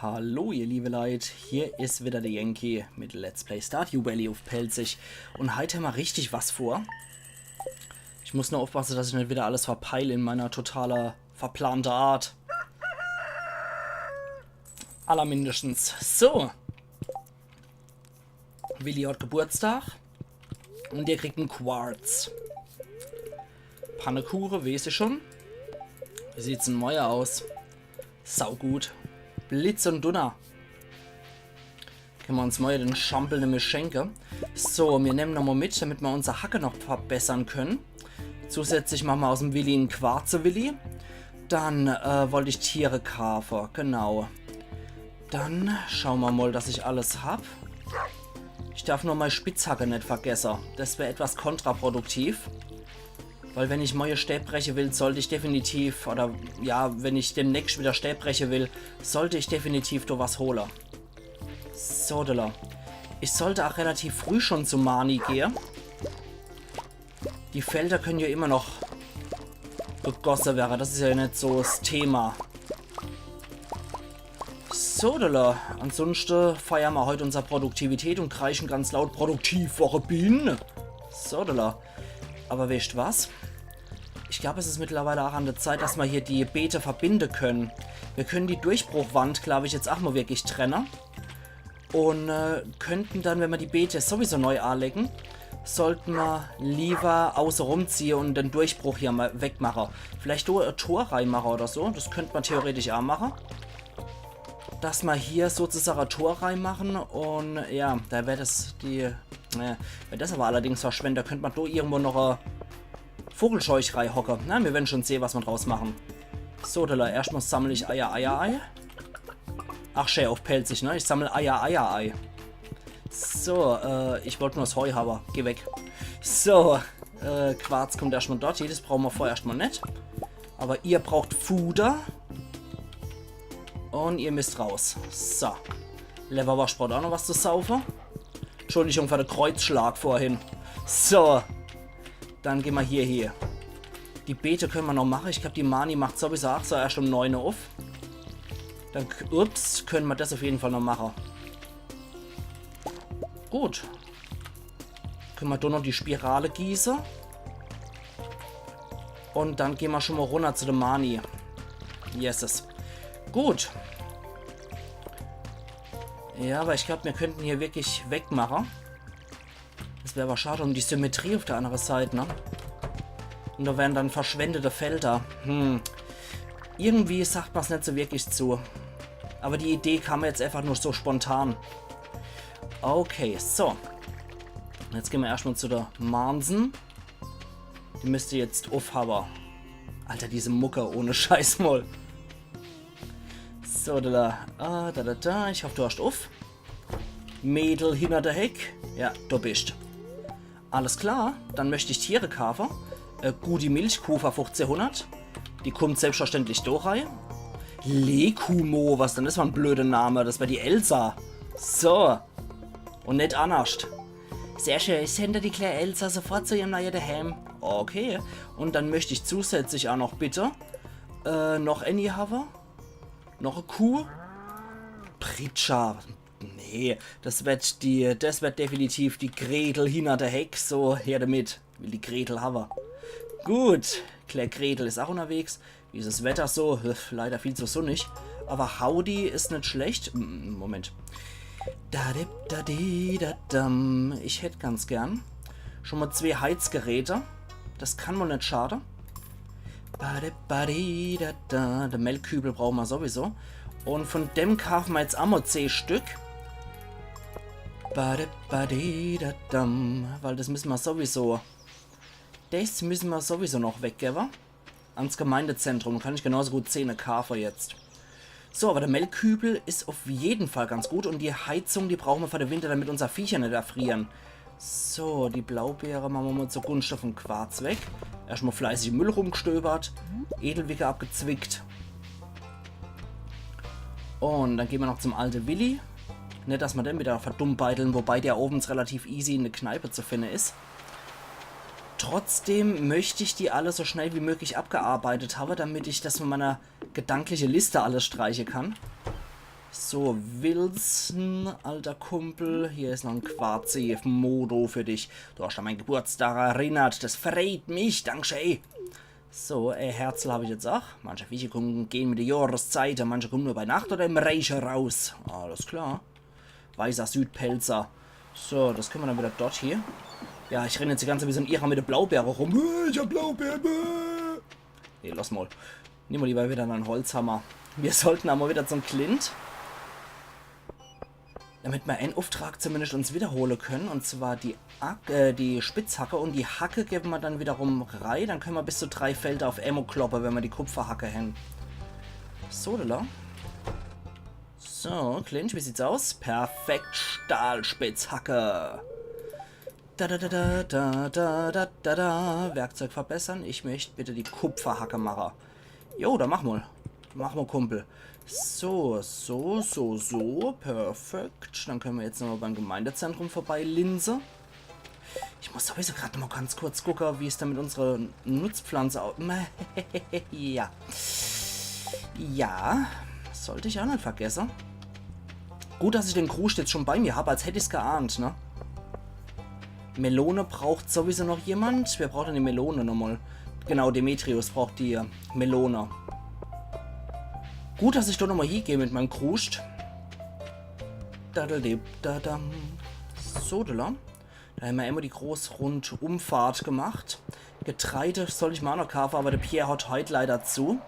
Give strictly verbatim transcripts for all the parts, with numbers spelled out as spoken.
Hallo ihr liebe Leit, hier is wieder de Yankee mit Let's Play Stardew Valley uff Pälzisch. Un heit hämmer richtig was vor. Ich muss nur uffpasse, dass ich net wieder alles verpeil in meiner totaler, verplanter Art. Allermindestens. So. Willi hat Geburtstag. Un ihr kriegt en Quarz. Pannekuche, weeß ich schon. Wie sieht's denn moie aus? Saugut. Blitz un Dunner. Kenne mer uns moie den Schampel nämlich schenke. So, mir nemme nochmol mit, damit mer unser Hacke noch verbessere kenne. Zusätzlich mache mer aus em Willi en Quarze-Willi. Dann äh, wollt ich Tiere kaafe, genau. Dann schaue mer mol, dass ich alles hab. Ich derf nur mei Spitzhacke net vergesse. Des wär etwas kontraproduktiv. Weil wenn ich moie Stäb breche will, sollt ich definitiv, oder ja, wenn ich demnächst wieder Stäb breche will, sollt ich definitiv do was hole. Sodele. Ich sollt ach relativ früh schon zu Marnie gehe. Die Felder kenne jo immer noch begosse werre. Des is jo net so s Thema. Sodele. Ansunschte feiere mer heit unser Produktivität un kreische ganz laut: Produktivwoche Biene. Sodele. Awwer weescht was? Ich glaab, es is mittlerweile ach an de Zeit, dass mer hier die Beete verbinde kenne. Mir kenne die Durchbruchwand, glaab ich, jetzt ach mol wirklich trenne. Un äh, kennte dann, wenn mer die Beete sowieso nei aalege, sollt mer liewer außerum ziehe un den Durchbruch hier mol wegmache. Vielleicht do e Tor reimache oder so. Des kennt mer theoretisch ach mache. Dass mer hier sozusage e Tor reimache un ja, do wär des die. Äh, wär des awwer allerdings verschwend, do kennt mer do irgendwo noch e Vogelscheuch reihocke. Na, mir werre schon sehe, was mer draus mache. Sodele, erscht mol sammel ich Eier, Eier, Ei. Ach, schä, uff Pälzisch, ne? Ich sammel Eier, Eier, Ei. So, äh, ich wollt nur s Heu hawwe. Geh weg. So, äh, Quarz kummt erscht mol dort. Des brauche mer vorerscht mol net. Awwer ihr braucht Fuder. Un ihr misst raus. So. Lewwerworscht braucht ach noch was zu saufe. Entschuldigung für de Kreuzschlag vorhin. So. Dann geh mer hier hie. Die Beete kenne mer noch mache. Ich glaab, die Marnie macht sowieso ach so erscht um neun uff. Dann, k- ups, kenne mer des uff jeden Fall noch mache. Gut. Kenne mer do noch die Spirale gieße. Un dann geh mer schon mol runner zu de Marnie. Yeses. Gut. Ja, awwer ich glaab, mir kennte hier wirklich wegmache. Des wär awwer schad um die Symmetrie uff de annere Seit, ne? Un do wären dann verschwendete Felder. Hm. Irgendwie sagt mer's net so wirklich zu. Awwer die Idee kam mer jetzt einfach nur so spontan. Okay, so. Jetzt geh mer erscht mol zu de Marnie. Die misst jetzt uffhawwe. Alter, diese Mucke, ohne Scheiß mol. So, do, do. Ah, do, do, do. Ich hoff, du hascht uff. Mädel hinner de Heck. Ja, do bischt. Alles klar, dann möcht ich Tiere kaafe. Äh, gut, die Milchkuh fer fuffzehhunnert. Die kummt selbstverständlich do rei. Lekumo, was dann? Des war en blöde Name. Des war die Elsa. So. Un net annerscht. Sehr schä. Ich sende die klä Elsa sofort zu ihrem neie Dehääm. Okay. Un dann möcht ich zusätzlich ach noch bitte äh, noch ääni hawwe. Noch e Kuh. Pritscha. Nee, des werd die, des werd definitiv die Gretel hinner de Heck. So, her demit. Will die Gretel hawwe. Gut, klä Gretel is ach unnerwegs. Wie is es Wetter so? Hö, leider viel zu sunnig. Awwer Howdy is net schlecht. M- Moment. Da dip, da di, da dam. Ich hätt ganz gern schon mol zwee Heizgeräte. Des kann mol net schade. Ba dip, ba di, da da. De Melkkübel brauche mer sowieso. Un vun dem kaafe mer jetzt ach mol zeh Stück. Ba dip, ba di, da dam. Weil des misse mer sowieso. Des misse mer sowieso noch weggewwe. Ans Gemeindezentrum. Kann ich genauso gut zehne kaafe jetzt. So, awwer de Melkkübel is uff jeden Fall ganz gut. Un die Heizung, die brauche mer fer de Winter, damit unser Viecher net erfriere. So, die Blaubeere mache mer mol zugunschte vum Quarz weg. Erscht mol fleißig im Müll rumgstöbert. Edelwicke abgezwickt. Un dann gehn mer noch zum alte Willi. Net, dass mer den wieder verdummbeidle, wobei der owens relativ easy in de Kneipe zu finne is. Trotzdem möcht ich die alle so schnell wie möglich abgearbeitet hawwe, damit ich des vun meiner gedankliche Liste alles streiche kann. So, Wilson, alter Kumpel, hier is noch en Quarzi-Modo für dich. Du hast an mein Geburtstag erinnert, das freet mich, danke schee. So, e Herzl hab ich jetzt ach. Manche Viecher kommen, gehen mit de Johreszeit, manche kommen nur bei Nacht oder im Reche raus. Alles klar. Weißer Südpälzer. So, das könne mer dann wieder dort hier. Ja, ich renn jetzt die ganze Zeit wie so en Irrer mit de Blaubeere rum. Äh, ich hab Blaubeere. Äh. Nee, lass mal. Nimm mal lieber wieder en Holzhammer. Mir sollten emol wieder zum Clint. Damit mer en Auftrag zumindest uns wiederhole können. Und zwar die, Hack-, äh, die Spitzhacke und die Hacke gebe mer dann wiederum rei. Dann könne mer bis zu drei Felder auf emol kloppe, wenn mer die Kupferhacke hän. So, da. So, Clint, wie sieht's aus? Perfekt, Stahlspitzhacke. Da, da, da, da. Werkzeug verbessern. Ich möcht bitte die Kupferhacke mache. Jo, dann mach mal. Mach mal, Kumpel. So, so, so, so. Perfekt. Dann könne mer jetzt nochmal beim Gemeindezentrum vorbei linse. Ich muss sowieso grad noch mal ganz kurz gucke, wie es da mit unserer Nutzpflanze au-, ja. Ja, sollt ich ach net vergesse. Gut, dass ich den Kruscht jetzt schon bei mir hab, als hätt ich's geahnt, ne? Melone braucht sowieso noch jemand. Wer braucht denn die Melone nochmal? Genau, Demetrius braucht die, äh, Melone. Gut, dass ich dort nochmal hiegeh mit meinem Kruscht. Daddeldip, dadam. So, da. Da hämmer immer die groß Rundumfahrt gemacht. Getreide soll ich mer ach noch kaafe, aber de Pierre hat heit leider zu.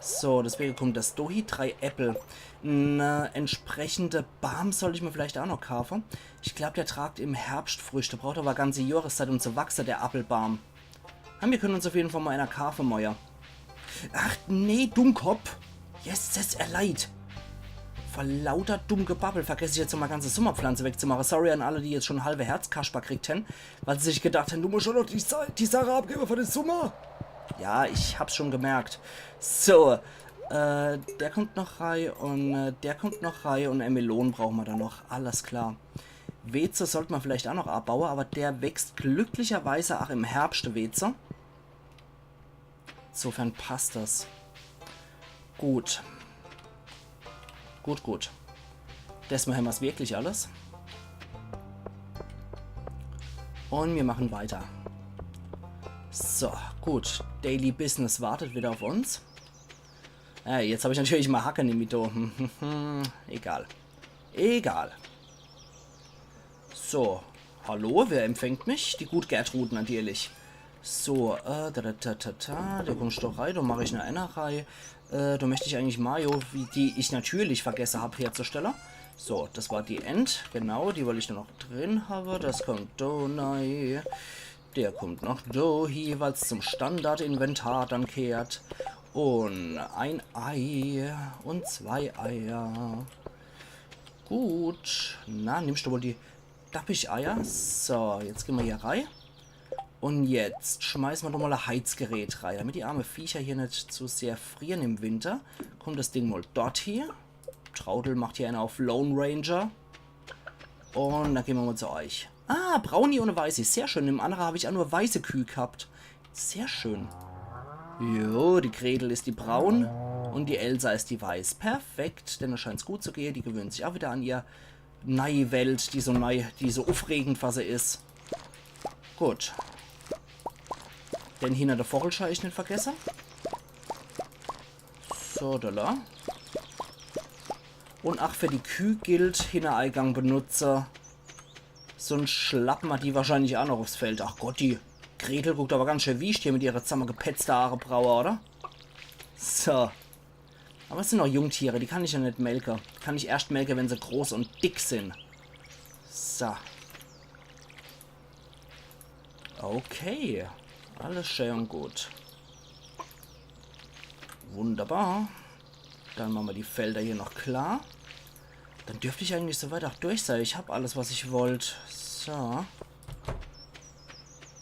So, deswege kommt das do hie, drei Äppel. En, äh, entsprechende Baam soll ich mer vielleicht ach noch kaafe. Ich glaub, der tragt im Herbscht Früchte, braucht aber e ganze Johreszeit, um zu wachse, der Appelbaam. Ha, mir können uns auf jeden Fall mal einer kaafe, Moja. Ach, nee, Dummkopp. Yes, yes, er leid. Vor lauter dumm Gebabbel vergess ich jetzt noch mal ganze Summerpflanze wegzumache. Sorry an alle, die jetzt schon halbe Herzkasper kriegt hän, weil sie sich gedacht hän, du musst schon noch die, Sa die Sache abgebe für den Summer. Ja, ich hab's schon gemerkt. So, äh, der kommt noch rei und, äh, der kommt noch rei und e Melon brauche mer dann noch. Alles klar. Weeze sollt mer vielleicht ach noch abbaue, aber der wächst glücklicherweise ach im Herbscht, de Weeze. Insofern passt das. Gut. Gut, gut. Desmal hämmer's wirklich alles. Und mir machen weiter. So, gut. Daily Business wartet wieder auf uns. Äh, jetzt hab ich natürlich mal Hacke nimmi do. Egal. Egal. So, hallo, wer empfängt mich? Die gut Gertrud natürlich. So, äh, da, da, da, da, da, do kommst doch rei, do mach ich ne Ennerei. Äh, do möcht ich eigentlich Mayo, wie, die ich natürlich vergesse hab herzustelle. So, das war die Ent, genau, die wollt ich nur noch drin habe. Das kommt do nei. Der kommt noch do hie, weil's zum Standardinventar dann kehrt. Und ein Ei und zwei Eier. Gut. Na, nimmst du wohl die Dappicheier? So, jetzt gehn mer hier rei. Und jetzt schmeiß mer doch mal e Heizgerät rei, damit die arme Viecher hier net zu sehr frieren im Winter. Kommt das Ding mal dort hie. Traudel macht hier einer auf Lone Ranger. Und dann gehn mer mal zu euch. Ah, Brauni und Weißi. Sehr schön. Im andere hab ich ach nur weiße Küh gehabt. Sehr schön. Jo, die Gretel is die Braun und die Elsa is die Weiß. Perfekt, denn scheint's gut zu gehe. Die gewöhnt sich ach wieder an ihr neie Welt, die so nei, die so uffregend, was se is. Gut. Den hinner de Vochel schall ich net vergesse. So, da, da. Und ach, für die Küh gilt Hinnereigang benutze. Sonst schlappe mer die wahrscheinlich ach noch uffs Feld. Ach Gott, die Gretel guckt aber ganz schön wiescht hier mit ihre zammegepetzte Aarebraue, oder? So. Aber es sind noch Jungtiere, die kann ich ja net melke. Die kann ich erscht melke, wenn se groß und dick sind. So. Okay. Alles schön und gut. Wunderbar. Dann mache mer die Felder hier noch klar. Dann dürft ich eigentlich soweit ach durch sei. Ich hab alles, was ich wollt. So.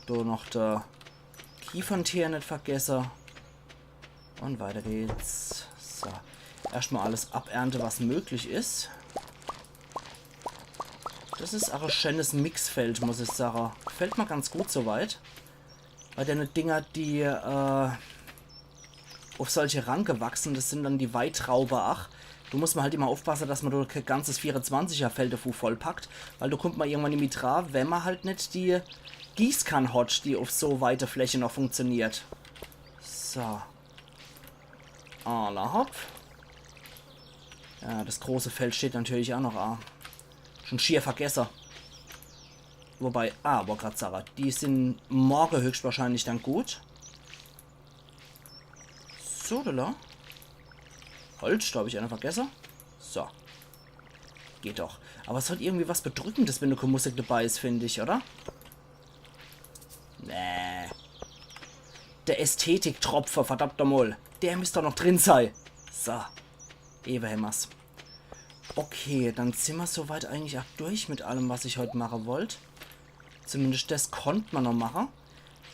Do noch de Kiefernteer net vergesse. Und weiter geht's. So. Erscht mal alles abernte, was möglich is. Das is ach e schönes Mixfeld, muss ich sage. Gefällt mer ganz gut soweit. Weil dene Dinger, die, äh, uff solche Ranke wachsen, das sind dann die Weitraube, ach. Do muss ma halt immer uffpasse, dass ma do kee ganzes vierezwanziger Feld defu vollpackt, weil do kummt ma irgendwann nimmi dra, wenn ma halt net die Gießkann hot, die uff so weite Fläche noch funktioniert. So. Alla hopp. Ja, das große Feld steht natürlich aa noch aa. Schon schier vergesse. Wobei, ah, wollt grad sage, die sin morge höchstwahrscheinlich dann gut. So, do, do. Holz, do hab ich ääner vergesse. So. Geht doch. Aber es hat irgendwie was Bedrückendes, wenn do kee Musik dabei is, find ich, oder? Nee. Der Ästhetiktropfe, verdammt nochmal. Der müsst doch noch drin sei. So. Ewe hämmer's. Okay, dann sin ma soweit eigentlich aa durch mit allem, was ich heut mache wollt. Zumindest das konnt ma noch mache.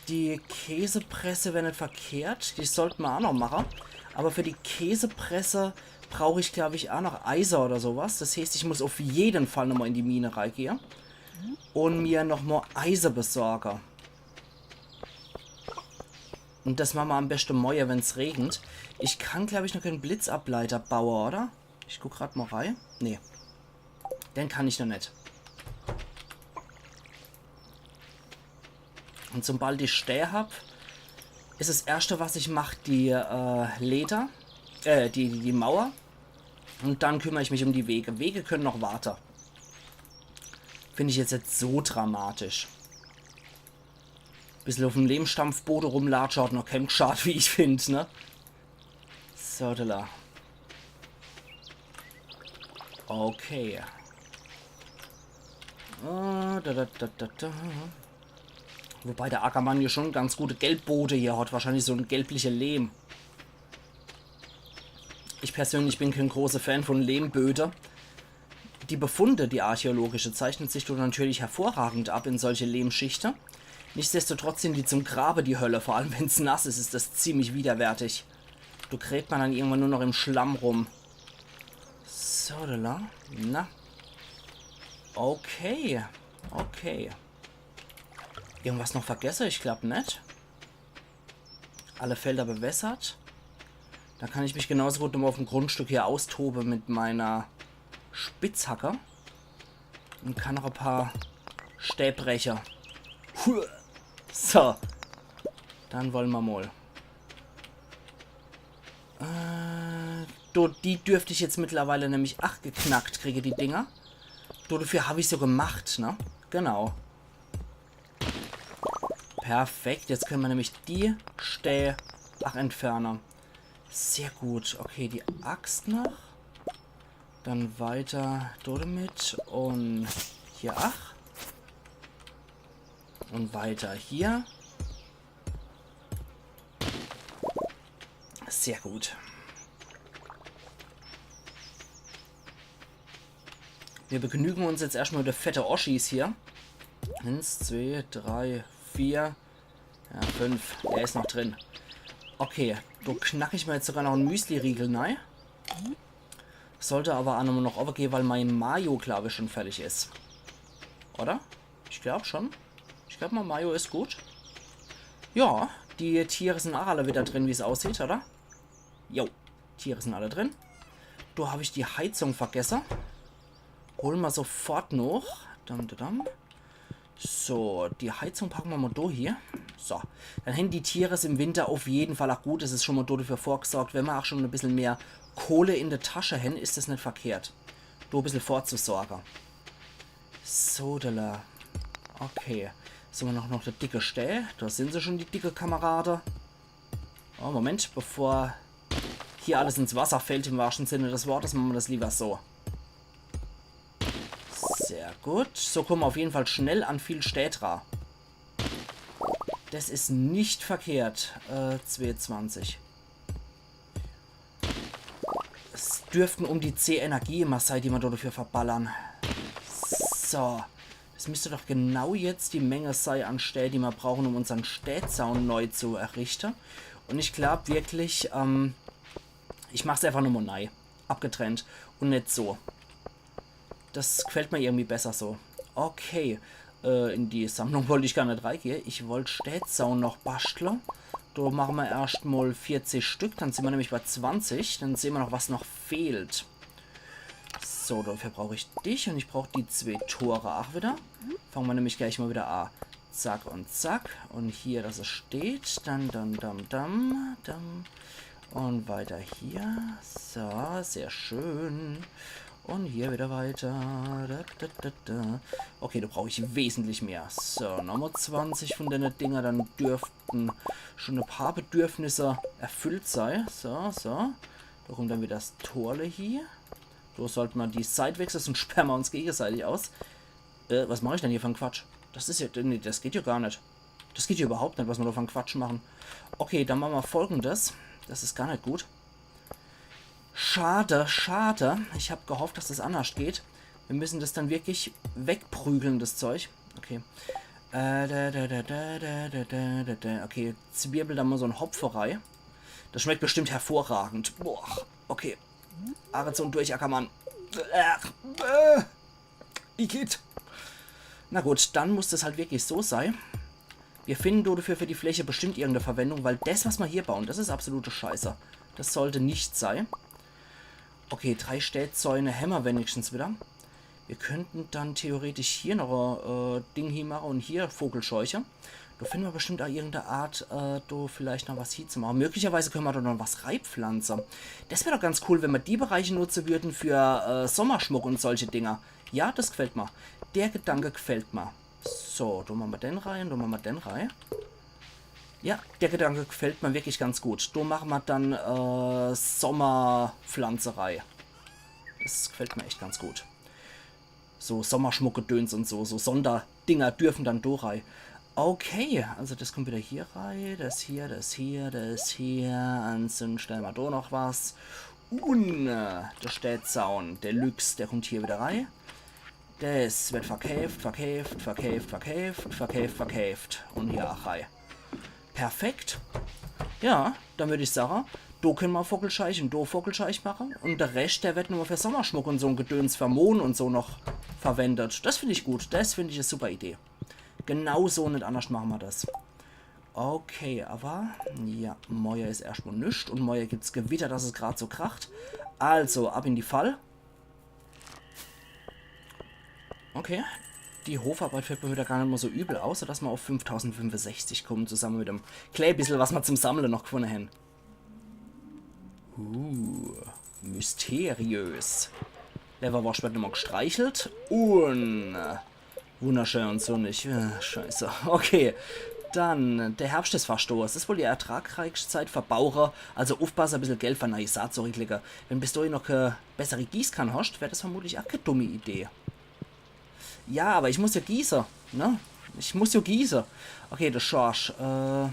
Die Käsepresse wär net verkehrt. Die sollt ma aa noch mache. Aber für die Käsepresse brauch ich, glaub ich, aa noch Eise oder sowas. Das heeßt, ich muss uff jeden Fall nochmal in die Mine reigehe. Und mir nochmal Eise besorge. Und das mache ma am beschte morge, wenn's regnet. Ich kann, glaub ich, noch keen Blitzableiter baue, oder? Ich guck grad mal rei. Nee. Den kann ich noch net. Und sobald ich Stää hab, is es erschte, was ich mach, die äh, Leder, äh, die, die, die Mauer. Und dann kümmer ich mich um die Wege. Wege können noch warte. Find ich jetzt net so dramatisch. Bissel uff'm Lehmstampfbode rumlatsche hat noch keem gschad, wie ich find, ne? So, do, do. Okay. Äh, do, do, do, do, do. Wobei der Ackermann jo schon ganz gute Gelbbode hier hat. Wahrscheinlich so en gelbliche Lehm. Ich persönlich bin keen großer Fan von Lehmböde. Die Befunde, die archäologische, zeichnet sich do natürlich hervorragend ab in solche Lehmschichte. Nichtsdestotrotz sin die zum Grabe die Hölle, vor allem wenn's nass is, is das ziemlich widerwärtig. Do gräbt ma dann irgendwann nur noch im Schlamm rum. So, do, do. Na. Okay. Okay. Irgendwas noch vergesse? Ich glaub net. Alle Felder bewässert. Da kann ich mich genauso gut nochmal uff'm Grundstück hier austobe mit meiner Spitzhacke. Und kann noch e paar Stää breche. Hua. So. Dann wolle ma mal. Äh, do, die dürft ich jetzt mittlerweile nämlich ach geknackt kriege, die Dinger. Do, dafür hab ich so gemacht, ne? Genau. Perfekt, jetzt können ma nämlich die Stää ach entferne. Sehr gut. Okay, die Axt noch. Dann weiter damit und hier ach. Und weiter hier. Sehr gut. Wir begnügen uns jetzt erstmal mit de fette Oschis hier. Eins, zwei, drei, vier. Ja, fünf. Der is noch drin. Okay, do knack ich mir jetzt sogar noch en Müsli-Riegel nei. Sollte aber ach nochmal noch owwe gehe, weil mein Mayo, glaub ich, schon fertig is. Oder? Ich glaub schon. Ich glaub, mein Mayo is gut. Ja, die Tiere sin ach alle wieder drin, wie's aussieht, oder? Jo, Tiere sin alle drin. Do hab ich die Heizung vergesse. Hol ma sofort noch. Dam, dam, dam. So, die Heizung packe ma mal do hier. So, dann hen die Tiere im Winter auf jeden Fall ach gut. Es is schon mal do dafür vorgesorgt. Wenn ma ach schon e bissel mehr Kohle in de Tasche hen, is das net verkehrt, do e bissel vorzusorge. So, do, do. Okay. Sin ma noch, noch de dicke Stää? Do sin se schon, die dicke Kamerade. Oh, Moment, bevor hier alles ins Wasser fällt, im wahrsten Sinne des Wortes, mache ma das lieber so. Sehr gut. So komme ma auf jeden Fall schnell an viel Stää dra. Das is net verkehrt. Äh, zweiundzwanzig. Es dürften um die zeh Energie immer sei, die ma do dafür verballern. So. Das müsst doch genau jetzt die Menge sei an Stää, die ma brauchen, um unsern Stääzaun neu zu errichten. Und ich glaub wirklich, ähm, ich mach's einfach nochmal nei. Abgetrennt. Und net so. Das gefällt mir irgendwie besser so. Okay. Äh, in die Sammlung wollt ich gar net reigehe. Ich wollt Stääzaun noch baschtle. Do mache ma erscht mal vierzig Stück, dann sin ma nämlich bei zwanzig. Dann sehn ma noch, was noch fehlt. So, dafür brauch ich dich und ich brauch die zwee Tore ach wieder. Fange mer nämlich gleich mal wieder a. Zack und zack. Und hier, dass es steht. Dann, dann, dann, dann, dann. Und weiter hier. So, sehr schön. Und hier wieder weiter. Da, da, da, da. Okay, da brauch ich wesentlich mehr. So, nochmal zwanzig von denne Dinger. Dann dürften schon e paar Bedürfnisse erfüllt sei. So, so. Da kommt dann wieder das Torle hier. So sollte mer die Seit wechsle, sonst sperre mer uns gegenseitig aus. Äh, was mach ich denn hier für en Quatsch? Das is ja, nee, das geht ja gar net. Das geht ja überhaupt net, was mer da für en Quatsch machen. Okay, dann mache mer Folgendes. Das is gar net gut. Schade, schade. Ich hab gehofft, dass das annerscht geht. Wir müssen das dann wirklich wegprügeln, das Zeug. Okay. Äh, da, da, da. Okay, zwirbel da mal so en Hopfe rei. Das schmeckt bestimmt hervorragend. Boah, okay. Arizon durch, Ackermann. Äh, äh, Igitt. Na gut, dann muss das halt wirklich so sei. Wir finden do dafür für die Fläche bestimmt irgendeine Verwendung, weil das, was mer hier bauen, das is absolute Scheiße. Das sollte net sei. Okay, drei Städzäune hämmer wenigstens wieder. Wir könnten dann theoretisch hier noch e äh, Ding hinmache und hier Vogelscheuche. Da finden mer bestimmt auch irgendeine Art, äh, da vielleicht noch was hinzumache. Möglicherweise können mer da noch was reipflanze. Das wär doch ganz cool, wenn mer die Bereiche nutze würden für äh, Sommerschmuck und solche Dinger. Ja, das gefällt mer. Der Gedanke gefällt mer. So, da mache mer den rei, da mache mer den rei. Ja, der Gedanke gefällt mer wirklich ganz gut. Da mache mer dann äh, Sommerpflanzerei. Das gefällt mer echt ganz gut. So Sommerschmuckgedöns und so, so Sonderdinger dürfen dann do rei. Okay, also das kommt wieder hier rei, das hier, das hier, das hier. Ansonsten stelle mer do noch was. Und äh, der Städzaun Deluxe, der kommt hier wieder rei. Das wird verkäft, verkäft, verkäft, verkäft, verkäft, verkäft. Und hier ach rei. Perfekt. Ja, dann würd ich sage, do können mer Vogelscheich und do Vogelscheich mache. Und der Rescht, der wird nur für Sommerschmuck und so en Gedöns für Mohn und so noch verwendet. Das find ich gut. Das find ich e super Idee. Genau so, net annerscht mache mer das. Okay, aber ja, moje is erscht mal nix. Und moje gibt's Gewitter, dass es grad so kracht. Also, ab in die Fall. Okay. Die Hofarbeit fällt mir wieder gar net mal so übel aus, dass mer auf fünftausendfünfundsechzig kommen, zusammen mit dem klä bissel, was mer zum Sammle noch gefunne hen. Uh, mysteriös. Lewwerworscht wird nochmal gestreichelt und äh, wunderschön und sonnig. Äh, scheiße. Okay. Dann, der Herbscht is fascht do. Es is wohl die ertragreichscht Zeit für Bauere, also uffpasse, e bissel Geld für neie Saat zurücklege. Wenn bis dohin noch e bessere Gießkann hoscht, wär das vermutlich ach kä dumme Idee. Ja, aber ich muss ja gieße, ne? Ich muss ja gieße. Okay, der Schorsch, äh, e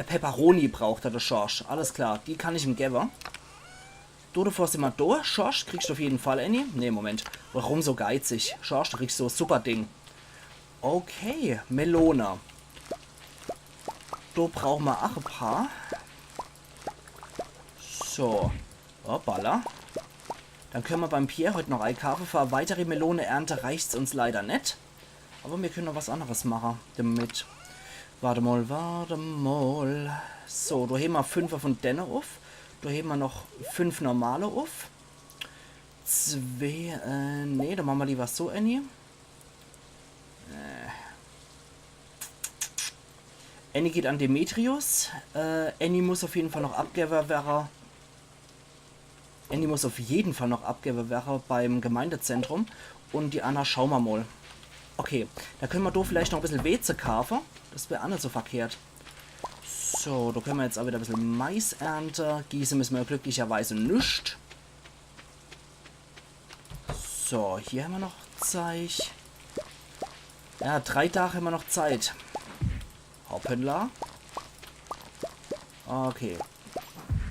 Peperoni braucht er, der Schorsch. Alles klar, die kann ich ihm gewwe. Du, du fährst immer durch. Schorsch, kriegst du auf jeden Fall eine. Nee, Moment. Warum so geizig? Schorsch, du kriegst so e super Ding. Okay, Melone. Do brauche mer ach e paar. So. Hoppala. Dann können mer beim Pierre heut noch eikaafe. Für e weitere Melone-Ernte reicht's uns leider net. Aber mir können noch was anderes mache damit. Warte mal, warte mal. So, do heben mer fünfe von denne uff. Do heben mer noch fünf normale uff. Zwee, äh, nee, dann mache mer lieber so, Annie. Äh. Annie geht an Demetrius. Äh, Annie muss auf jeden Fall noch abgewwe werre. Annie muss auf jeden Fall noch abgewwe werre beim Gemeindezentrum. Und die anner schaue mer mal. Okay, da können mer do vielleicht noch e bissel Weze kaafe. Das wär ach net so verkehrt. So, do können mer jetzt ach wieder e bissel Mais ernte. Gieße müssen mer glücklicherweise nüscht. So, hier hemmer noch Zeich. Ja, drei Dach hemmer noch Zeit. Hoppala. Okay.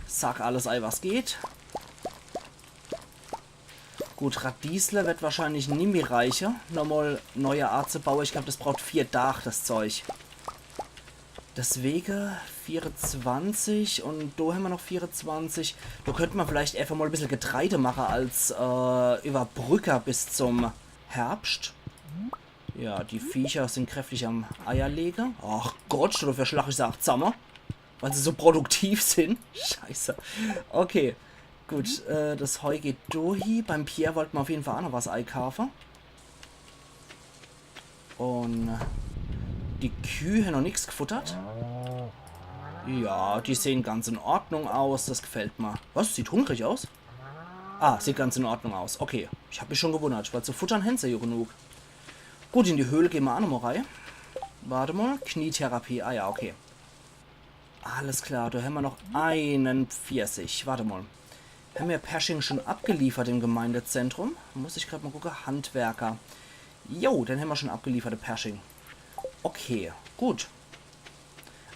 Sack alles ei, was geht. Gut, Radiesle wird wahrscheinlich nimmi reiche, nochmal neie Art zu baue. Ich glaub, das braucht vier Dach, das Zeug. Deswege vierezwanzig und do hemmer noch vierezwanzig. Do könnt mer vielleicht einfach mal e bissel Getreide mache als äh, Überbrücker bis zum Herbscht. Ja, die Viecher sind kräftig am Eierlege. Ach Gott, schon dafür schlach ich se ach zamme. Weil se so produktiv sind. Scheiße. Okay. Gut, äh, das Heu geht do hie. Beim Pierre wollte ma uff jeden Fall aa noch was eikaafe. Un die Kühe hän noch nix gefuttert. Ja, die sehn ganz in Ordnung aus. Das gefällt ma. Was? Sieht hungrig aus? Ah, sieht ganz in Ordnung aus. Okay, ich hab mich schon gewundert, weil zu futtern hän se jo genug. Gut, in die Höhl gehn ma aa noch mal rei. Warte mal, Knietherapie. Ah ja, okay. Alles klar, do hämmer noch einen Pfirsich. Warte mal. Hämmer Pershing schon abgeliefert im Gemeindezentrum? Muss ich grad mal gucke. Handwerker. Jo, den hämmer schon abgeliefert, de Pershing. Okay, gut.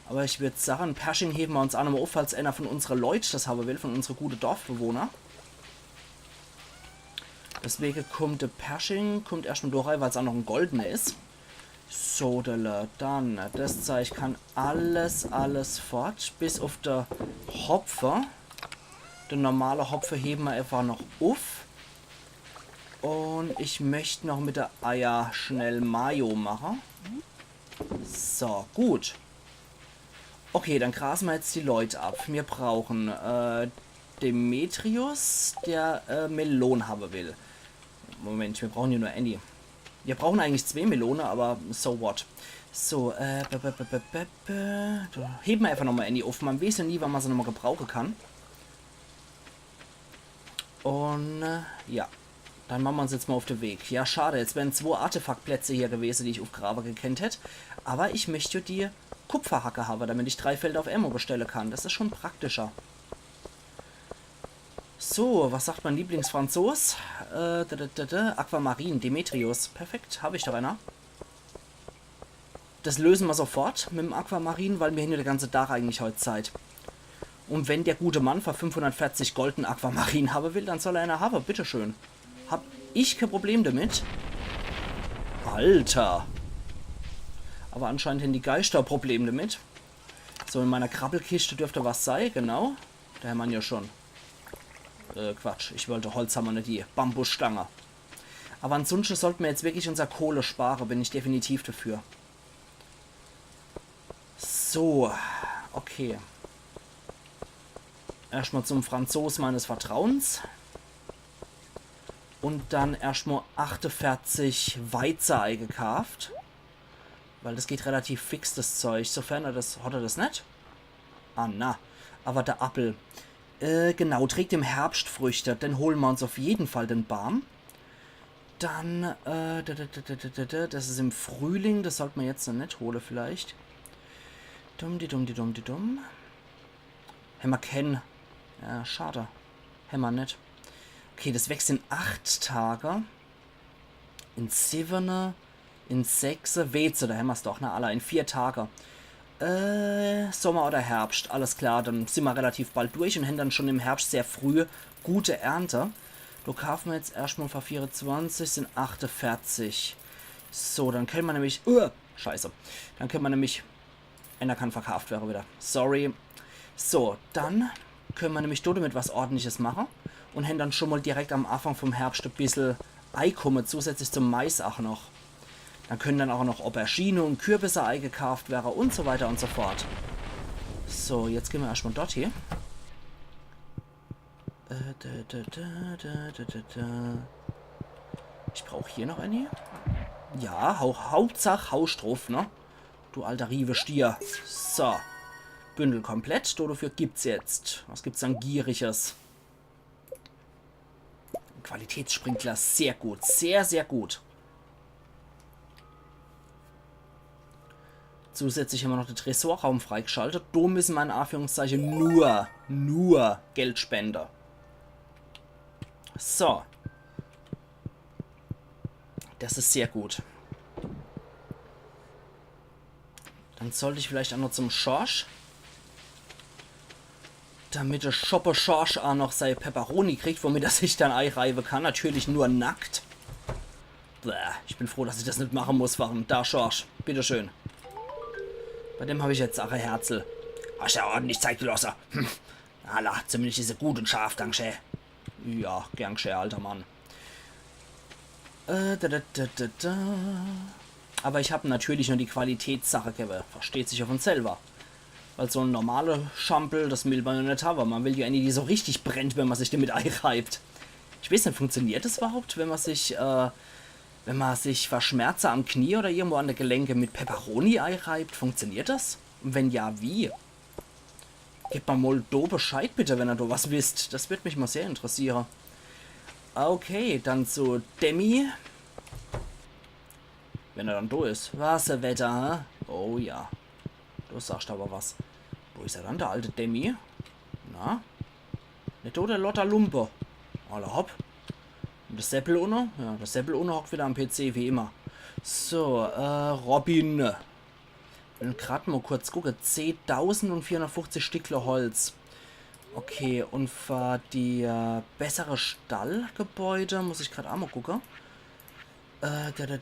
Aber ich würd sagen, Pershing hewe mer uns aa noch mal uff, falls einer von unsere Leut das hawe will, von unsere gute Dorfbewohner. Deswege kummt de Pershing, kummt erscht mal do rei, weil's aa noch en goldener is. So, dann, das Zeich kann alles, alles fort, bis uff de Hopfe. De normale Hopfe hewe mer einfach noch uff. Un ich möcht noch mit de Eier schnell Mayo mache. So, gut. Okay, dann grase mer jetzt die Leut ab. Mir brauchen, äh, Demetrius, der, äh, Melon hawe will. Moment, mir brauchen jo nur ääni. Mir brauchen eigentlich zwee Melone, aber so what. So, äh, be, be, be, be, be, be. Do hewe mer einfach noch mal ääni uff. Ma weeß jo nie, wann ma se noch mal gebrauche kann. Un, äh, ja. Dann mache mer uns jetzt mal uff de Weg. Ja, schade, jetzt wären zwo Artefaktplätze hier gewese, die ich uffgrawe gekennt hätt. Aber ich möcht jo die Kupferhacke hawe, damit ich drei Felder uff emol bestelle kann. Das is schon praktischer. So, was sagt mein Lieblingsfranzos? Äh, da, da, da, da, Aquamarin, Demetrius. Perfekt, hab ich doch einer. Das löse mer sofort mit em Aquamarin, weil mir hän jo de ganze Tag eigentlich heut Zeit. Un wenn der gute Mann für fünfhundertvierzig Gold en Aquamarin hawe will, dann soll er einer hawe, bitteschön. Hab ich kee Problem damit. Alter. Aber anscheinend hän die Geister e Problem damit. So, in meiner Krabbelkischt dürft was sei, genau. Do hämmer jo schon. Äh, Quatsch, ich wollt Holzhammer, net die Bambusstange. Aber ansunschte sollt mer jetzt wirklich unser Kohle spare, bin ich definitiv dafür. So, okay. Erscht mal zum Franzos meines Vertrauens. Un dann erscht mal achtevierzig Weize eigekaaft. Weil das geht relativ fix, das Zeich. Sofern er das, hat er das net? Ah, na. Aber der Appel. Äh, genau, trägt im Herbscht Früchte. Den hole mer uns uff jeden Fall, den Baam. Dann, äh, da, da, da, das is im Frühling. Das sollt mer jetzt noch net hole vielleicht. Dumm, die dumm, die dumm, die dumm. Hämmer keen. Ja, schade. Hämmer net. Okay, das wächst in acht Tage. In siwwene, in sechse, Weeze, do hämmer's doch, ne? Alla in vier Tage. Äh, Sommer oder Herbscht, alles klar, dann sin mer relativ bald durch un hän dann schon im Herbscht sehr früh gute Ernte. Do kaafe mer jetzt erscht mal für vierezwanzig, sin achtevierzig. So, dann kenne mer nämlich, uh, scheiße. Dann kenne mer nämlich Einer kann verkaaft werre wieder. Sorry. So, dann kenne mer nämlich do damit was Ordentliches mache un hän dann schon mal direkt am Anfang vom Herbscht e bissel Eikumme, zusätzlich zum Mais ach noch. Dann kenne dann ach noch Aubergine un Kürbisse eigekaaft werre un so weiter un so fort. So, jetzt gehn mer erscht mal dort hie. Äh, da, da, da. Ich brauch hier noch eine. Ja, hau, Hauptsach, hau druff, ne? Du alter Riewestier. So. Bündel komplett. Do, dafür gibt's jetzt. Was gibt's dann Gieriges? Qualitätssprinkler, sehr gut. Sehr, sehr gut. Zusätzlich hämmer noch de Tresorraum freigeschaltet. Do müsse mer in Anführungszeiche nur, nur Geld spende. So. Das is sehr gut. Dann sollt ich vielleicht ach noch zum Schorsch. Damit de Schoppe Schorsch ach noch sei Peperoni kriegt, womit er sich dann eireiwe kann. Natürlich nur nackt. Bäh, ich bin froh, dass ich das net mache muss, warum? Da, Schorsch, bitteschön. Bei dem hab ich jetzt ach e Herzel. Hast ja ordentlich Zeit gelosse. Hm. Alla, zumindest is er gut un scharf, gern gscheh. Ja, gern gscheh, alter Mann. Äh, da, da, da, da, da. Aber ich hab natürlich nur die Qualitätssache gewwe. Versteht sich ja von selber. Weil so e normale Schampel, das will ma jo net hawwe. Ma will jo ääni, die so richtig brennt, wenn ma sich demit eireibt. Ich weeß net, funktioniert das iwwerhaupt, wenn ma sich, äh, wenn ma sich vor Schmerze am Knie oder irgendwo an de Gelenke mit Peperoni eireibt? Funktioniert das? Un wenn ja, wie? Gebt ma mol do Bescheid bitte, wenn er do was wisst. Das würd mich mol sehr interessiere. Okay, dann zu Demi. Wenn er dann do is. Was e Wetter, hä? Oh ja. Du sagscht awwer was. Wo is er dann, de alte Demi? Na? Net do de Lotter Lumpe. Alla hopp. Un de Seppel unne? Ja, de Seppel unne hockt widder am P C, wie immer. So, äh, Robin. Will grad mol kurz gucke. Zehntausendvierhundertfuchzig Stickle Holz. Okay, un für die, äh, bessere Stallgebäude muss ich grad aa mol gucke. Äh, da, da,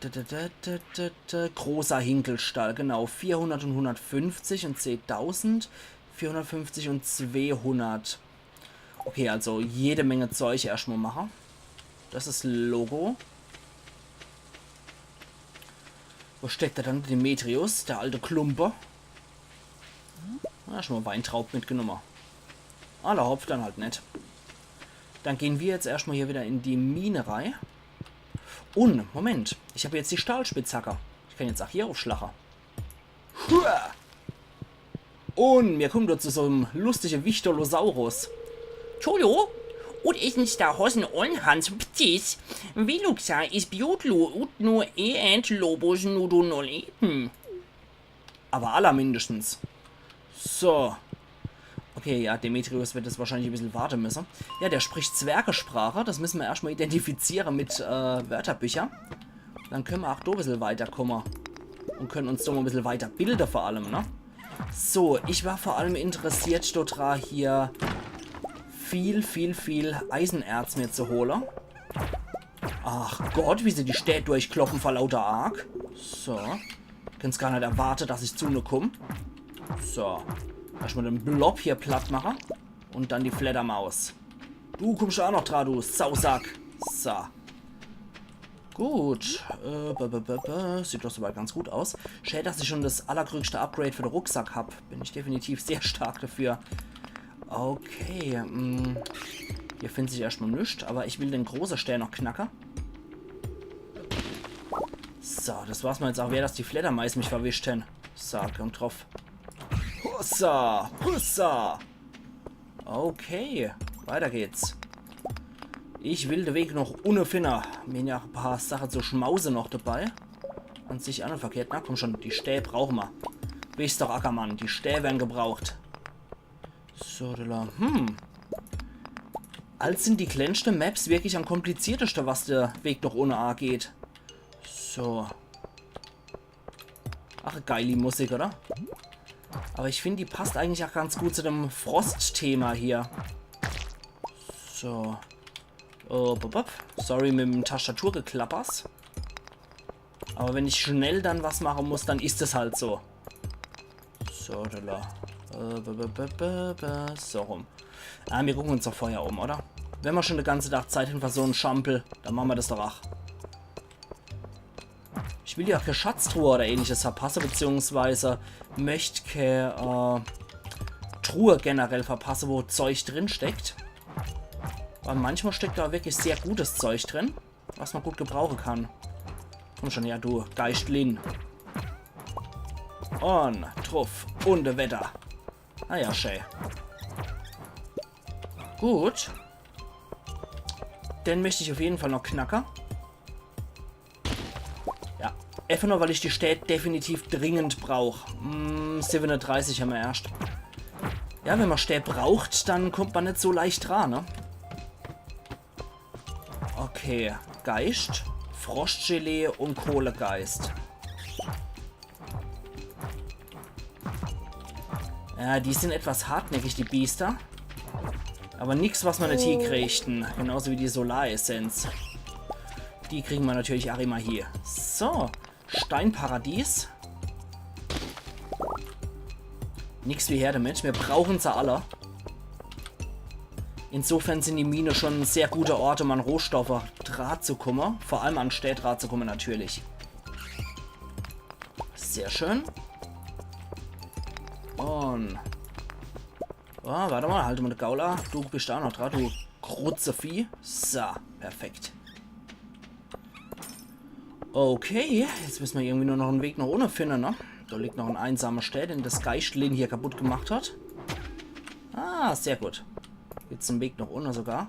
da. Großer Hinkelstall, genau. Vierhundert un hundertfünfzig un zehntausend. Vierhundertfünfzig un zweehundert. Okay, also jede Menge Zeug erscht mol mache. Das is Logo. Wo steckt er dann, Demetrius, de alte Klumpe? Na, schon mol Weintraub mitgenumme. Alla hopp, dann halt net. Dann gehn mer jetzt erscht mol hier widder in die Mine rei. Un, Moment, ich hab jetzt die Stahlspitzhacke. Ich kann jetzt aa hier uffschlache. Hua! Un mir kummen do zu so'm lustige Wichtolosaurus. Tscholo, ut is en Star Hossen un Hans Ptis. Veluxa is Biotlo ut nu e and Lobos nudu noleten. Awwer aller mindestens. So. Okay, ja, Demetrius wird jetzt wahrscheinlich e bissel warte müsse. Ja, der spricht Zwergesprache. Das müsse mer erscht mol identifiziere mit, äh, Wörterbücher. Dann könne mer aa do e bissel weiterkumme. Un könne uns do mol e bissel weiterbilde vor allem, ne? So, ich war vor allem interessiert, do dra hier viel, viel, viel Eisenerz mir zu hole. Ach Gott, wie se die Städ durchkloppe vor lauter Arg. So. Kann's gar net erwarte, dass ich zu ne kumm. So. Erscht mol de Blob hier platt mache. Un dann die Fleddermaus. Du kummscht aa noch dra, du Sausack. So. Gut. Äh, b, b, b, b. Sieht doch soweit ganz gut aus. Schää, dass ich schon das allergrößte Upgrade für de Rucksack hab. Bin ich definitiv sehr stark dafür. Okay, mm, hier findt sich erscht mol nix, awwer ich will de große Stää noch knacke. So, das war's mol jetzt aa wert, dass die Fleddermais mich verwischt hen. So, komm druff. Hussa! Hussa! Okay, weiter geht's. Ich will de Weg noch unne finne. Mir hän jo e paar Sache zu schmause noch dabei. An sich aa net verkehrt. Na komm schon, die Stää brauche mer. Weeß doch, Ackermann, die Stää werre gebraucht. So, do, hm. Als sin die klenschte Maps wirklich am komplizierteste, was de Weg noch unne ageht. So. Ach, geili Musik, oder? Awwer ich find, die passt eigentlich aa ganz gut zu dem Frost-Thema hier. So. Oh, bop, bop. Sorry mit dem Tastaturgeklappers. Awwer wenn ich schnell dann was mache muss, dann is es halt so. So, do, do. Äh, b, b, b, b, b. So rum. Ah, mir gucken uns doch vorher um, oder? Wenn mer schon de ganze Tag Zeit hän für so'n Schampel, dann mache mer das doch aa. Ich will jo aa kee Schatztruhe oder ähnliches verpasse, beziehungsweise möcht kee, äh, Truhe generell verpasse, wo Zeug drin steckt. Weil manchmal steckt do wirklich sehr gutes Zeug drin, was mer gut gebrauche kann. Komm schon her, du Geischt Lin. Un druff. Un weiter. Ah ja, schää. Gut. Den möcht ich uff jeden Fall noch knacke. Ja. Efach nur, weil ich die Stää definitiv dringend brauch. Hm, siwwenedreißig hän mer erscht. Ja, wenn mer Stää braucht, dann kummt mer net so leicht dra, ne? Okay, Geischt, Froschgelee un Kohlegeischt. Ja, die sin etwas hartnäckig, die Biester. Awwer nix, was mer net hiekriegt. Genauso wie die Solaressenz. Die kriegen mer natürlich aa immer hie. So, Steinparadies. Nix wie her damit. Mir brauchen se alle. Insofern sin die Mine schon sehr gute Orte, um an Rohstoffe dra zu kumme. Vor allem an Stää dra zu kumme, natürlich. Sehr schön. Und. Oh, wart emol, halt emol de Gaul a. Du bisch do noch dran, du Kruzvieh. So, perfekt. Okay, jetzt misse mer irgendwie nur noch en Weg noch unne finne, ne? Do liegt noch en einsame Stää, den des Geischtlein hier kaputt gemacht hat. Ah, sehr gut. Jetzt en Weg noch unne sogar.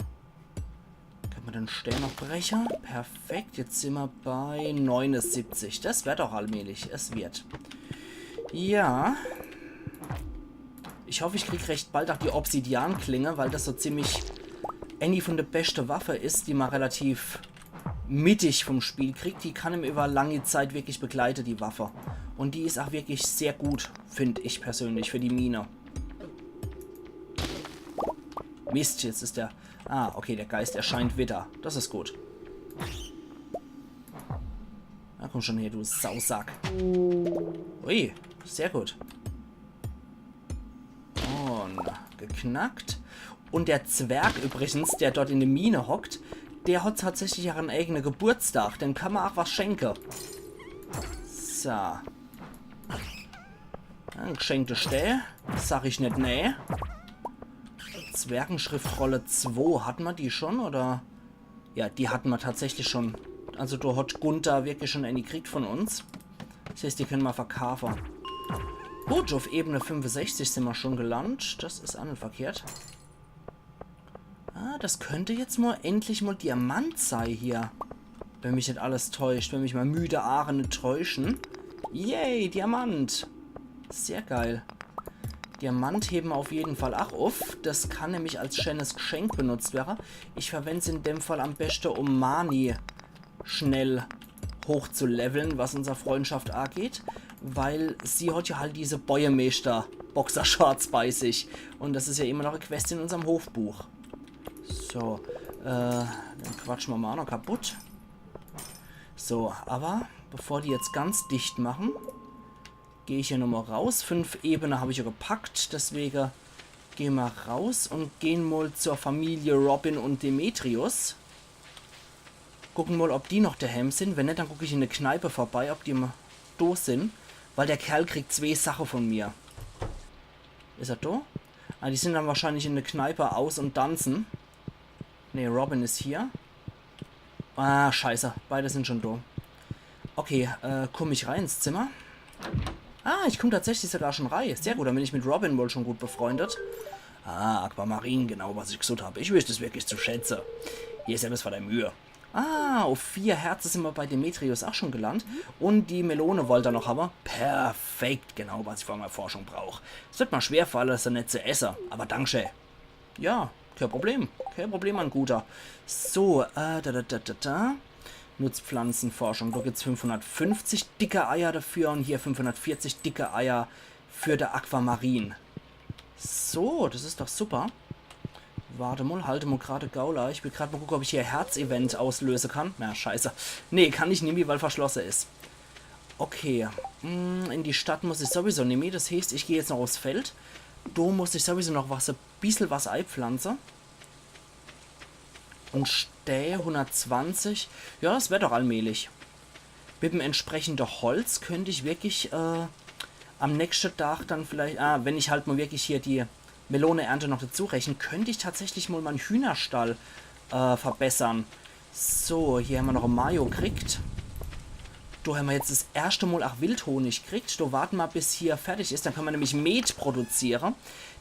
Kenne mer den Stää noch breche? Perfekt, jetzt sin mer bei neunesiebzig. Des werd doch allmählich. Es wird. Ja. Ich hoff, ich krieg recht bald ach die Obsidian-Klinge, weil des so ziemlich ääni vun de beschte Waffe is, die mer relativ mittig vum Spiel kriegt. Die kann em iwwer langi Zeit wirklich begleite, die Waffe. Und die is ach wirklich sehr gut, find ich persönlich, für die Mine. Mist, jetzt is der... Ah, okay, der Geist erscheint widder. Des is gut. Na komm schon her, du Sausack. Ui, sehr gut. Und geknackt. Und der Zwerg übrigens, der dort in de Mine hockt, der hat tatsächlich ach en eigene Geburtstag. Dem kann mer ach was schenke. So. En geschenkte Stää. Sag ich net nee. Zwergenschriftrolle zwei. Hatte mer die schon, oder? Ja, die hatte mer tatsächlich schon. Also do hat Gunther wirklich schon ääni kriegt vun uns. Des heißt, die kenne mer verkaafe. Gut, uff Ebene fünfundsechzig sin mer schon gelandt. Des is ach net verkehrt. Ah, des könnt jetzt mol endlich mol Diamant sei hier. Wenn mich net alles täuscht, wenn mich mei müde Aache net täusche. Yay, Diamant. Sehr geil. Diamant hewe mer uff jeden Fall ach uff. Des kann nämlich als schänes Geschenk benutzt werre. Ich verwend's in dem Fall am beschte, um Marnie schnell hochzulevle, was unser Freundschaft ageht, weil sie hat ja halt diese Bäuermeeschter-Boxershorts bei sich. Und des is ja immer noch e Quest in unserm Hofbuch. So, äh, den quatsche mer mol ach noch kaputt. So, awwer bevor die jetzt ganz dicht mache, geh ich hier nochmol raus. Fünf Ebene hab ich ja gepackt, deswege gehn mer raus und gehn mol zur Familie Robin und Demetrius. Gucken mol, ob die noch dehäm sin. Wenn net, dann guck ich in de Kneipe vorbei, ob die mol do sin. Weil der Kerl kriegt zwee Sache von mir. Is er do? Ah, die sin dann wahrscheinlich in de Kneipe aus und danzen. Nee, Robin is hier. Ah, scheiße. Beide sin schon do. Okay, äh, komm ich rei ins Zimmer? Ah, ich komm tatsächlich sogar schon rei. Sehr gut, dann bin ich mit Robin wohl schon gut befreundet. Ah, Aquamarine, genau was ich gesucht hab. Ich wüsst es wirklich zu schätze. Hier is ja was vor der Mühe. Ah, uff vier Herze sin mer bei Demetrius ach schon gelandt. Und die Melone wollt er noch hawwe. Perfekt, genau was ich für mei Forschung brauch. Es wird mer schwer falle, se net zu esse. Awwer dankschee. Ja, kee Problem. Kee Problem, mein Guter. So, äh, da, da, da, da, da. Nutzpflanzenforschung. Do gibt's fünfhundertfünfzig dicke Eier dafür und hier fünfhundertvierzig dicke Eier für de Aquamarine. So, des is doch super. Wart mol, halt mol grad, Gaula. Ich will grad mol gucke, ob ich hier e Herz-Event auslöse kann. Na, scheiße. Nee, kann ich nimmi, weil verschlosse is. Okay. Mm, in die Stadt muss ich sowieso nimmi. Des heeßt, ich geh jetzt noch uffs Feld. Do muss ich sowieso noch was, e bissel was eipflanze. Und Stää hundertzwanzig. Ja, es werd doch allmählich. Mit dem entsprechende Holz könnt ich wirklich, äh, am nächschte Tag dann vielleicht, ah, wenn ich halt mol wirklich hier die Meloneernte noch dazu rechne, könnt ich tatsächlich mol mein Hühnerstall, äh, verbessern. So, hier hämmer noch e Mayo kriegt. Do hämmer jetzt des erschte Mol ach Wildhonig kriegt. Do warte mer, bis hier fertig is. Dann könne mer nämlich Met produziere.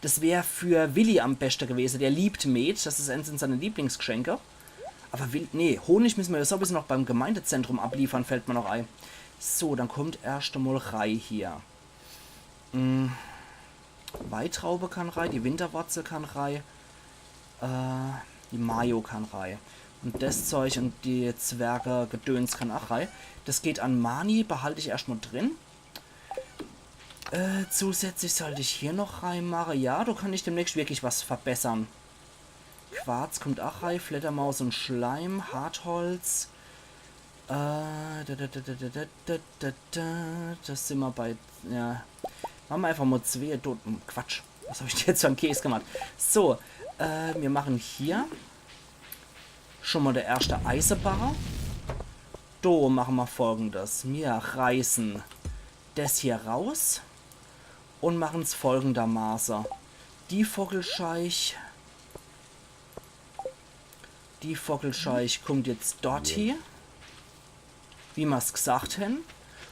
Des wär für Willi am beschte gewese. Der liebt Met. Des is eins von seine Lieblingsgeschenke. Awwer Wild-, nee, Honig müsse mer ja sowieso noch beim Gemeindezentrum abliefere, fallt mer noch ei. So, dann kommt erscht emol rei hier. Mm. Weintraube kann rei, die Winterwurzel kann rei, äh, die Mayo kann rei. Und des Zeug und die Zwerge-Gedöns kann ach rei. Des geht an Marnie, behalt ich erscht mol drin. Äh, zusätzlich sollt ich hier noch rei mache. Ja, do kann ich demnächscht wirklich was verbessere. Quarz kommt ach rei, Fledermaus und Schleim, Hartholz. Äh, da, da, da. Do sin mer bei, ja. Mache mer einfach mol zwee Doten. Quatsch. Was hab ich denn jetzt für en Käs gemacht? So, äh, mir mache hier schon mol de erschte Eisebarre. Do mache mer Folgendes. Mir reiße des hier raus. un machen's folgendermaße. Die Vockelscheich, die Vockelscheich kummt jetzt dort hie, wie mer's gesagt hen.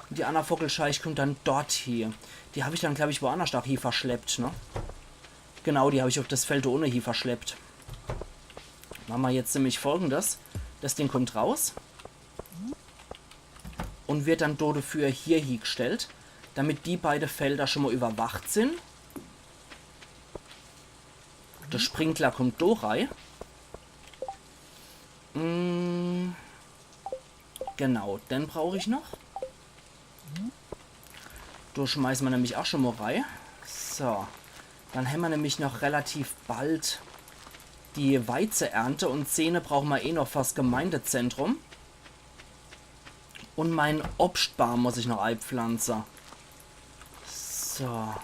Un die anner Vockelscheich kummt dann dort hie. Die hab ich dann, glaub ich, woannerscht ach hie verschleppt, ne? Genau, die hab ich uff des Feld do unne hie verschleppt. Mache mer jetzt nämlich folgendes. Des Ding kummt raus un wird dann do dafür hier hiegestellt, damit die beide Felder schon mo überwacht sin. De Sprinkler kummt do rei. Mm, genau, den brauch ich noch. Do schmeiße mer nämlich ach schon mo rei. So, dann hämmer nämlich noch relativ bald die Weizeernte un Sehne brauche mer eh noch fürs Gemeindezentrum. Un mein Obstbaam muss ich noch eipflanze. So.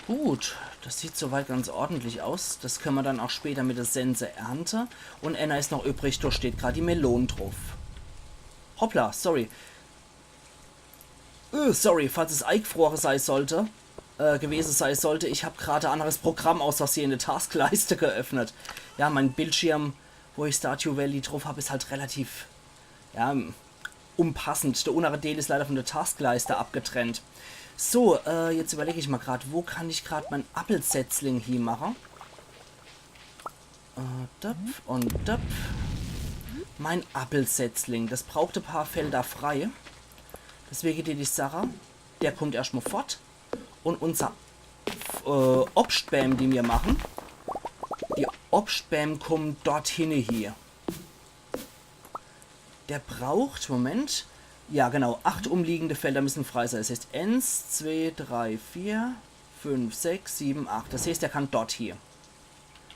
Gut, des sieht soweit ganz ordentlich aus. Des könne mer dann ach später mit de Sense ernte. Un enner is noch übrig, do steht grad die Melon druff. Hoppla, sorry. Äh, sorry, falls es eigfrore sei sollte, äh, gewese sei sollte, ich hab grad e anneres Programm aus Versehe in de Taskleiste geöffnet. Ja, mein Bildschirm, wo ich Stardew Valley druff hab, is halt relativ, ja, unpassend. De unnere Deel is leider von de Taskleiste abgetrennt. So, äh, jetzt überleg ich mo grad, wo kann ich grad mein Appelsetzling hie mache? Äh, döp un döp. Mein Appelsetzling, des braucht e paar Felder frei. Deswege deet ich sache, der kummt erscht mo fort. Un unser, äh, Obstbäm, die mir mache, die Obstbäm kummen dort hinne hie. Der braucht, Moment. Ja, genau, acht umliegende Felder müssen frei sei. Des heißt, ens, zwee, drei, vier, fünf, sechs, sieben, acht. Des heißt, der kann dort hie.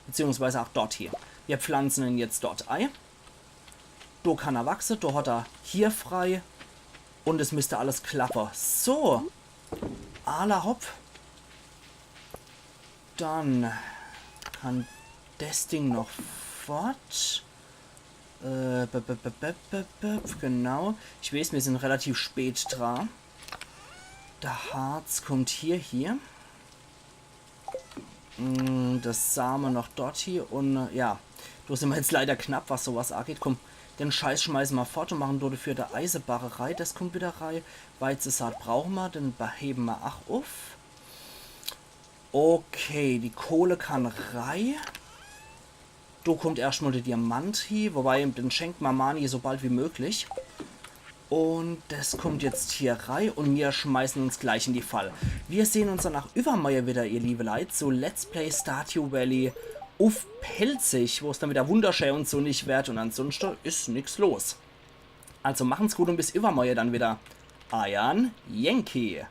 Beziehungsweise ach dort hie. Mir pflanzen en jetzt dort ei. Do kann er wachse, do hat er hie frei. Un es müsst alles klappe. So. Alla hopp. Dann kann des Ding noch fort. Äh, b, b, b, genau. Ich weeß, mir sin relativ spät dra. De Harz kummt hie, hie. Mm, de Same noch dort hie un, äh, ja. Do sin mer jetzt leider knapp, was sowas ageht. Komm, den Scheiß schmeiße mer fort un mache do dafür de Eisebarre rei. Des kummt wieder rei. Weizesaat brauche mer, den behebe mer ach uff. Okay, die Kohle kann rei. Do kummt erscht mo de Diamant hie, wobei, den schenkt mer Marnie so bald wie möglich. Un des kummt jetzt hier rei un mir schmeißen uns gleich in die Fall. Wir sehn uns dann ach übermorje wieder, ihr liebe Leit, zu Let's Play Stardew Valley uff Pälzisch, wo's dann wieder wunderschää un sonnig werd un ansunschte is nix los. Also machen's gut un bis übermorje dann wieder. Eiern Yankee.